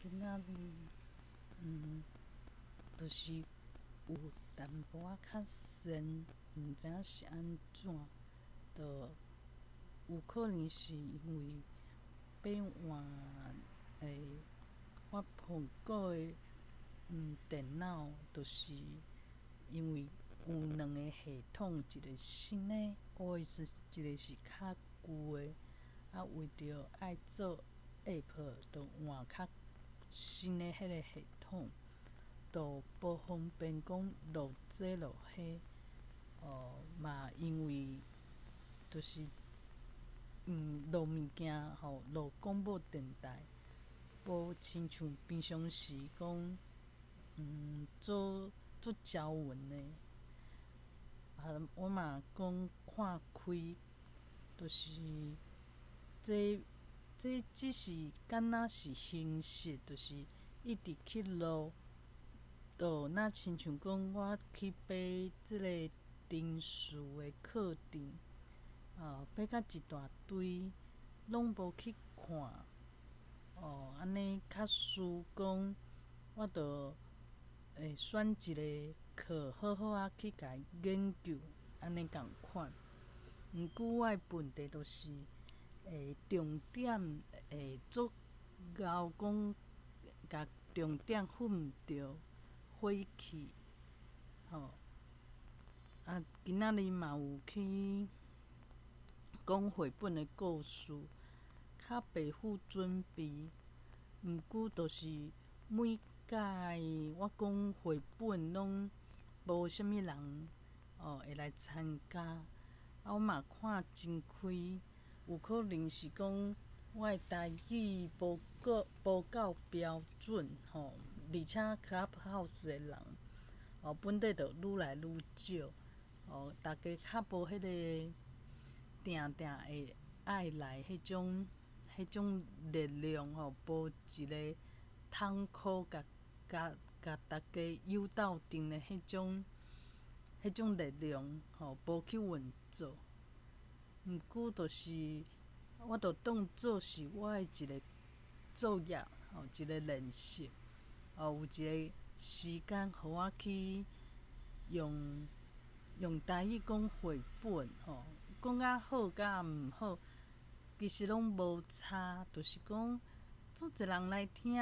今仔日，就是有淡薄仔較閒，毋知影是按怎，就有可能是因為欲換我蘋果的電腦，就是因為有兩个系統，一个新的 OS，一个是較舊的，啊，為著愛做 App，就換較新的彼个系統，就無方便講落這落彼，哦，嘛因為就是落物件吼，落廣播電台，無親像平常時講，做做招魂的，啊，我嘛講看開，就是這這只是敢若是形式，就是一直去錄，就若親像講我去買這个程序的課程，啊，買甲一大堆，攏無去看，哦，按呢較輸講，我就會選一个課好好仔去共伊研究，按呢仝款。毋過我的問題就是會重點會足𠢕講，共重點分毋著火去，吼。啊，今仔日嘛有去講繪本的故事，較白付準備。毋過就是每擺我講繪本，攏無啥物人哦會來參加。啊，我嘛看真開，有可能是講我的台語無夠標準吼，而且 Clubhouse 的人哦本底就愈來愈少，哦，逐家較無彼个定定會愛來彼種力量吼，無一个通可共共共逐家誘鬥陣的彼種力量吼，無去運作。毋過就是，我就當做是我的一个作業吼，一个練習，哦，有一个時間予我去用台語講繪本吼，講較好佮毋好，其實攏無差，就是講足濟人來聽，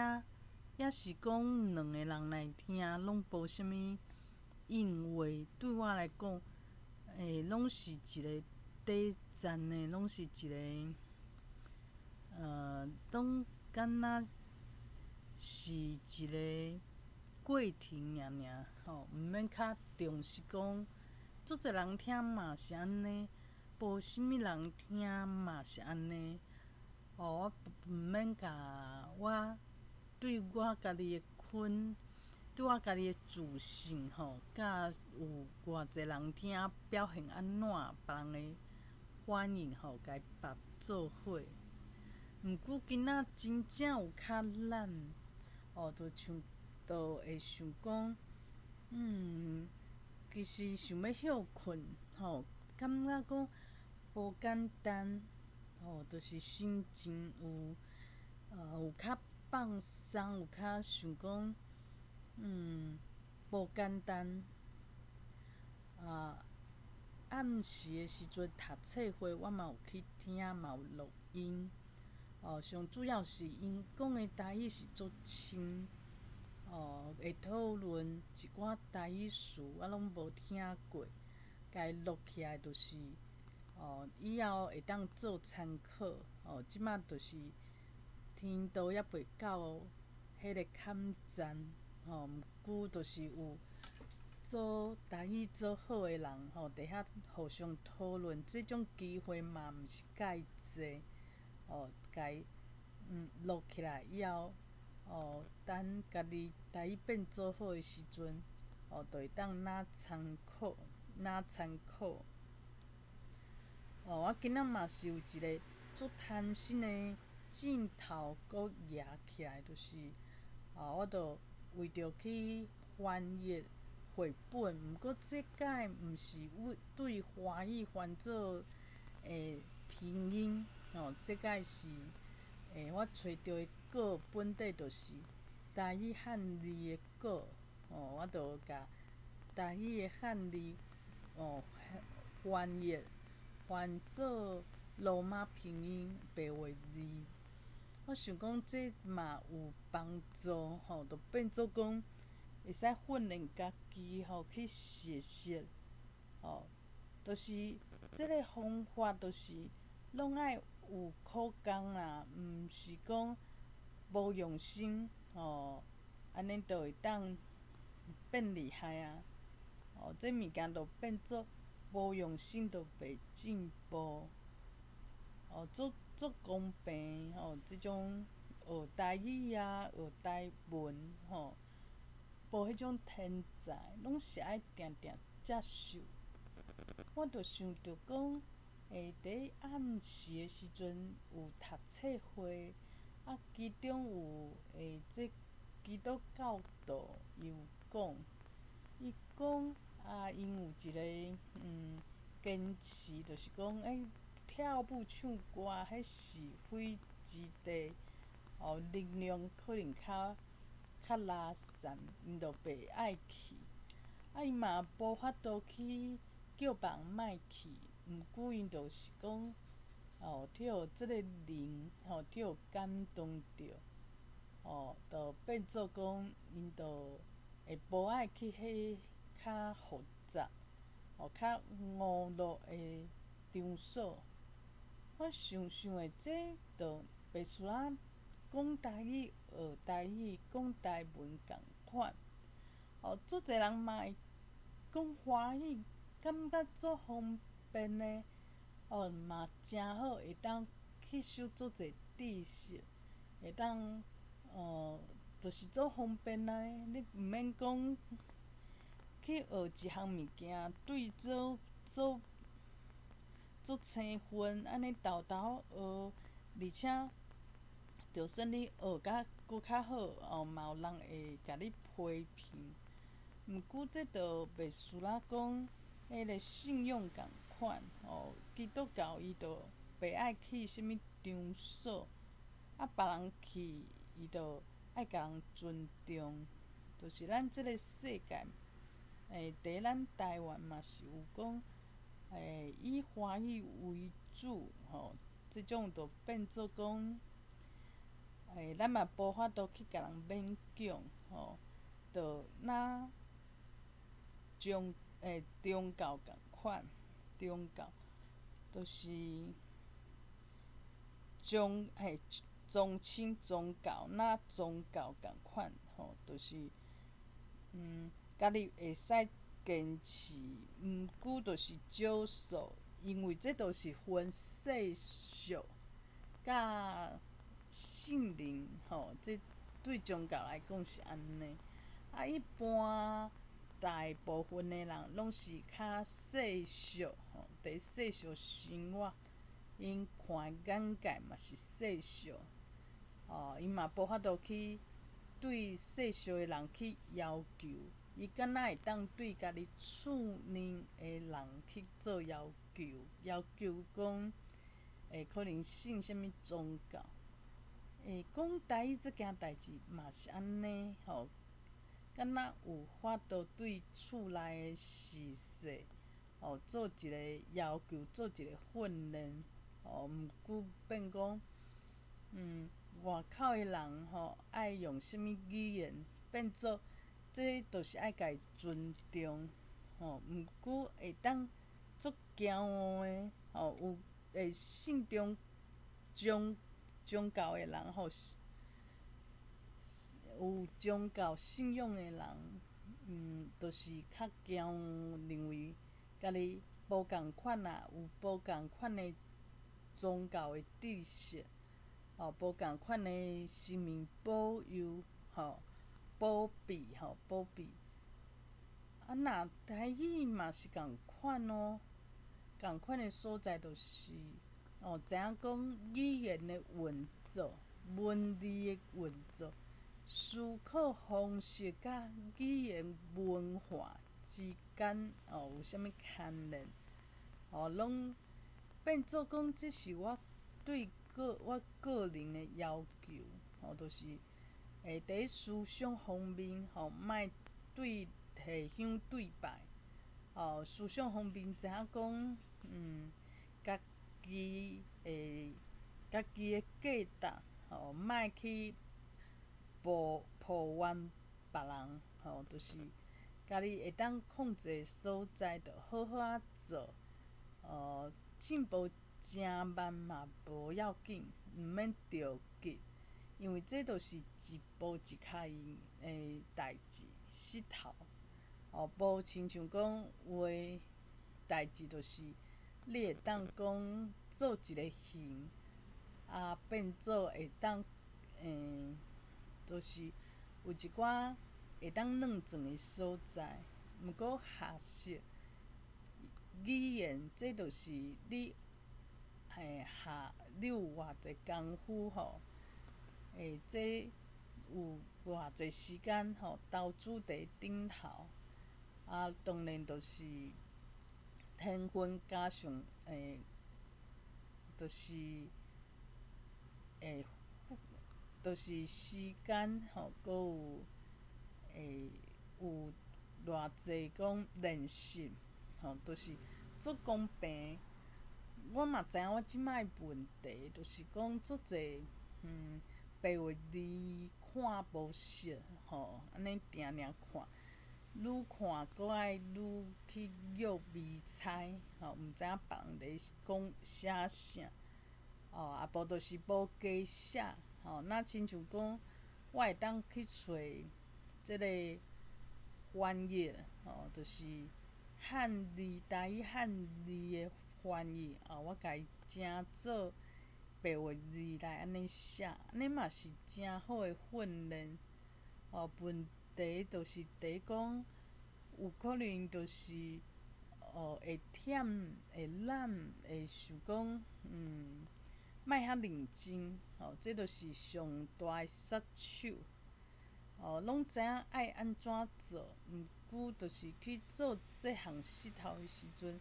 抑是講兩个人來聽，攏無啥物應話。對我來講，攏是一个短暫的，攏是一个，攏敢若是一个過程爾爾吼，毋免較重視講，足濟人聽嘛是按呢，無啥物人聽嘛是按呢。哦，我毋免共我對我家己的款，對我家己的自信吼，佮有偌濟人聽表現按怎，別人的反應吼，共伊綁做伙。毋過今仔真正有較懶，哦，就像就會想講，其實想欲歇睏吼，感覺講無簡單，吼，就是心情有較放鬆，有較想講，無簡單。啊，暗時的時陣讀冊會，我嘛有去聽，嘛有錄音。哦，上主要是𪜶講的台語是足深，哦，會討論一寡台語詞，我攏無聽過，共伊錄起來就是，哦，以後會當做參考。哦，這馬就是天道猶未到彼个坎站，吼，毋過就是有做台語做好的人，吼，佇遐互相討論，這種機會嘛毋是蓋濟，哦，共伊錄起來以後，哦，等家己台語變做好的時陣，哦，就會當拿參考，拿參考。哦，我今仔嘛是有一个足貪心的鏡頭閣舉起來，就是，哦，我就為著去翻譯繪本，毋過這擺毋是為對華語翻做拼音，哦，這擺是我揣著的國本底就是台語漢字的國，吼，我就共台語的漢字哦翻譯翻做羅馬拼音白話字。我想講這嘛有幫助吼，就變做講會使訓練家己吼去學習，吼，就是這个方法就是攏愛有苦工啦，毋是講無用心吼，按呢就會當變厲害啊！哦，這物件就變做無用心就袂進步，哦，足足公平吼，這種學台語啊，學台文吼，無彼種天才，攏是愛定定接受。我就想著講，佇暗時的時陣有讀冊會，啊，其中有這基督教徒伊有講，伊講啊，𪜶有一个堅持，就是講跳舞唱歌，彼是非之地，哦，力量可能較較拉散，𪜶就袂愛去。啊，伊嘛無法度去叫別人莫去，毋過𪜶就是講，哦，去予這个靈，吼，去予感動著，哦，就變做講，𪜶就會無愛去彼較複雜，哦，較娛樂的場所。我想想的，這就袂輸啊，講台語、學台語、講台文仝款。哦，足濟人嘛會講華語，感覺足方便的，哦，嘛誠好，會當吸收足濟知識，會當哦，就是足方便啊！你毋免講去學一項物件，對做做做生分，按呢沓沓學，而且就算你學甲閣較好，哦，嘛有人會共你批評。毋過這就袂輸啦，講彼个信仰仝款，吼，基督教伊就袂愛去啥物場所，啊，別人去伊就愛共人尊重，就是咱這个世界，佇咱台灣嘛是有講，以華語為主，吼，這種就變做講，咱嘛無法度去共人勉強，吼，就若宗宗教仝款，宗教就是宗嘿宗親宗教，若宗教仝款，吼，就是家己會使堅持，毋過就是少數，因為這都是分世俗佮聖靈，吼，這對宗教來講是按呢。啊，一般大部分的人攏是較世俗，吼，佇世俗生活，𪜶看的眼界嘛是世俗，哦，伊嘛無法度去對世俗的人去要求，伊敢若會當對家己厝內的人去做要求，要求講可能信啥物宗教，講台語這件代誌嘛是按呢，吼。敢若有法度對厝內的事實，吼做一个要求，做一个訓練，吼，毋過變講，外口的人吼愛用啥物語言，變做這都是愛共伊尊重，吼，毋過會當足驕傲的，吼，有會信宗宗宗教的人吼。有宗教信仰的人，就是較驕傲，認為家己無仝款啊，有無仝款的宗教的知識，吼，無仝款的神明保佑，吼，保庇，吼，保庇。啊，若台語嘛是仝款哦，仝款的所在就是，哦，知影講語言的運作，文字的運作。思考方式佮語言文化之間哦有啥物牽連？哦，攏變做講，這是我對個我個人的要求，吼，就是會佇思想方面吼，莫對下香對拜。哦，思想方面知影講，家己會家己的價值，吼，莫去抱怨別人，吼，就是家己會當控制的所在，就好好仔做。進步誠慢嘛無要緊，毋免著急，因為這就是一步一跤印的代誌，石頭。哦，無親像講有的代誌，就是你會當講做一个形，啊，變做會當，就是有一寡會當軟轉的所在。毋過學習語言，這就是你下你有偌濟工夫吼，這有偌濟時間吼，投資佇頂頭。啊，當然就是天分加上就是就是時間吼，閣有有偌濟講練習吼，就是足公平。我嘛知影我這擺的問題，就是講足濟白話字看無熟吼，按呢定定看。愈看閣愛愈去約微猜，吼，毋知影別人咧講寫啥，哦，啊無就是無加寫，吼，若親像講，我會當去揣這个翻譯，吼，就是漢字台語漢字的翻譯，哦，我共伊整做白話字來按呢寫，按呢嘛是誠好的訓練，哦，問題就是佇講，有可能就是哦會忝、會懶、會想講，莫遐認真，吼，這就是上大的殺手。哦，攏知影愛按怎做，毋過就是去做這項穡頭的時陣，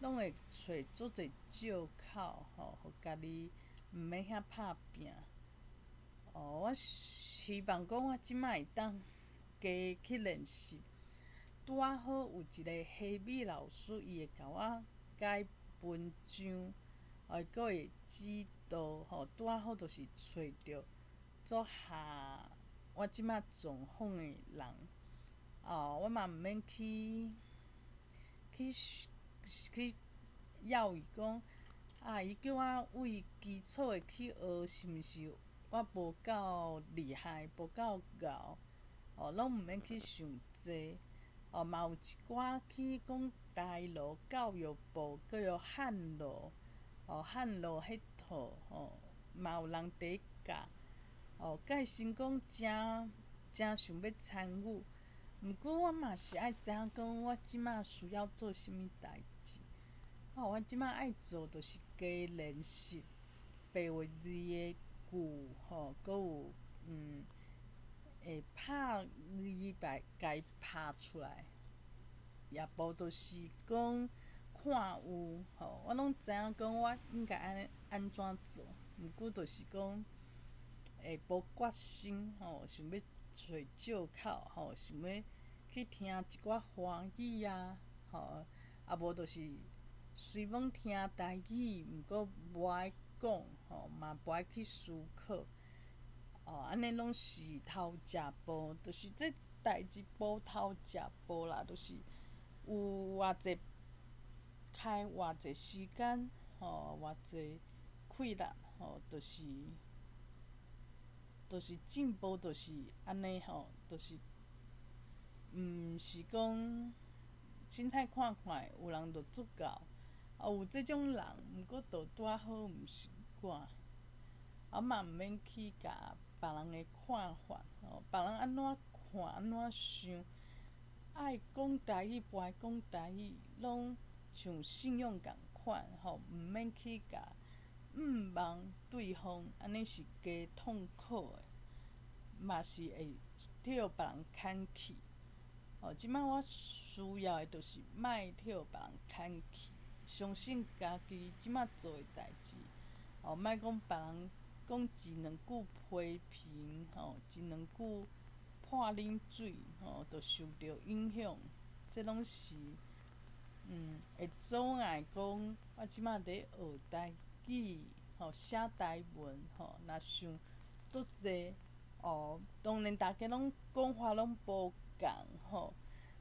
攏會揣足濟藉口，吼，予家己毋免遐拍拚。哦，我希望講我這擺會當加去練習，拄仔好有一个黑米老師，伊會共我改文章，伊閣會指導，吼，拄仔好就是揣著足合我這擺狀況的人。哦，我嘛毋免去猶豫講，啊，伊叫我為基礎的去學，是毋是我無夠厲害，無夠𠢕？哦，攏毋免去想這，哦，嘛有一寡去講台羅教育部叫做漢羅，哦，漢羅彼套吼，嘛有人佇教，哦，蓋先講誠誠想欲參與，毋過我嘛是愛知影講，我這擺需要做啥物代誌。哦，我這擺愛做就是加練習白話字的句，吼，閣有會拍字來共伊拍出來，也無就是講看有吼，我攏知影講我應該按按怎做，毋過就是講會無決心吼，想欲揣藉口吼，想欲去聽一寡華語啊，吼，啊無就是雖罔聽台語，毋過無愛講吼，嘛無愛去思考。哦，按呢攏是頭食步，就是這代誌無頭食步啦，就是有偌濟開偌濟時間，吼，偌濟氣力，吼，就是進步，就是按呢吼，就是毋是講凊彩看看有人就足𠢕，啊有這種人，毋過就拄仔好毋是我，啊嘛毋免去共別人的看法，吼，別人按怎看按怎想，愛講台語，無愛講台語，攏像信用仝款，吼，毋免去共毋望對方，按呢是加痛苦的，嘛是會予別人牽去。吼，這擺我需要的就是莫予別人牽去，相信家己這擺做的代誌，吼，莫講別人講一兩句批評吼，一兩句潑冷水吼，就受著影響。這攏是會阻礙講我這馬佇學台語吼，寫台文吼，若想足濟哦，當然逐家攏講法攏無仝吼，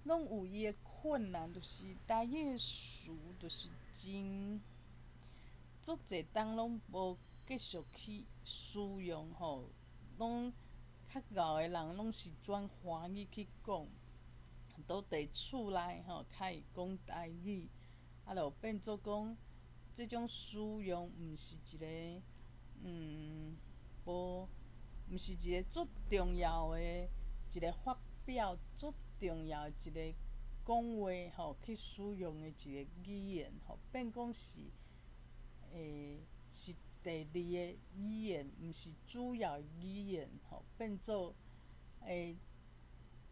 攏有伊的困難，就是台語的詞就是真足濟冬攏無繼續去使用吼，攏較𠢕的人攏是轉華語去講，都佇厝內吼較會講台語，啊，就變做講這種使用毋是一个無毋是一個足重要的一個發表，足重要的一個講話吼，去使用的一個語言吼，變講是是第二个語言，毋是主要語言吼，變做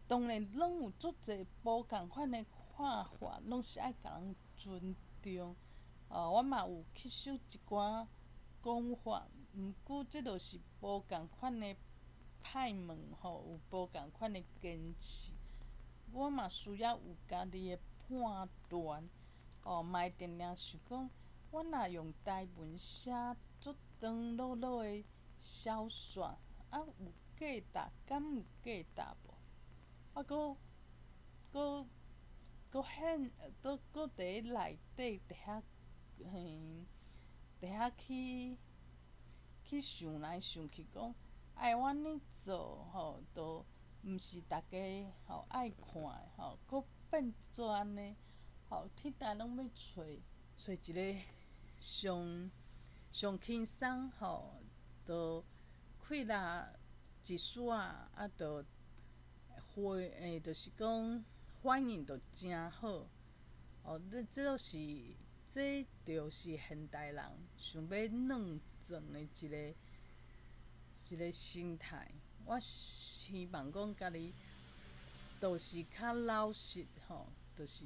當然攏有足濟無仝款的看法，攏是愛共人尊重。哦，我嘛有吸收一寡講法，毋過這就是無仝款的派門吼，有無仝款的堅持。我嘛需要有家己的判斷，哦，嘛會定定想講，我若用台文寫足長落落的小說，啊有價值，敢有價值無？啊，閣閣閣現，閣閣佇內底佇遐嘿，佇遐去去想來想去，講愛我按呢做吼，都毋是逐家吼愛看的吼，閣變做按呢，吼，鐵台攏欲揣揣一个上上輕鬆吼，就氣力一絲仔，啊，就回就是講反應就誠好。哦，這這都是這就是現代人想欲軟裝的一个一个心態。我希望講家己就是較老實吼，就是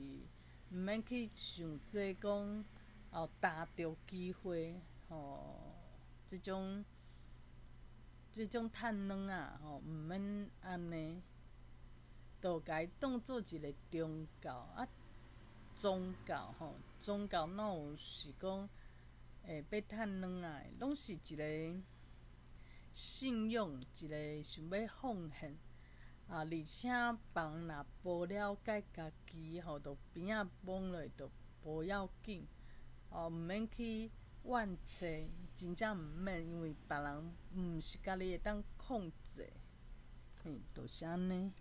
毋免去想這講哦，沓著機會吼，這種這種趁卵仔吼，毋免按呢，就共伊當做一个宗教啊，宗教吼，宗教哪有是講欲趁卵仔的，攏是一个信仰，一个想欲奉獻啊，而且別人若無了解家己吼，就邊仔摸落就無要緊，哦，毋免去怨嗟，真正毋免，因為別人毋是家己會當控制，嘿，就是按呢。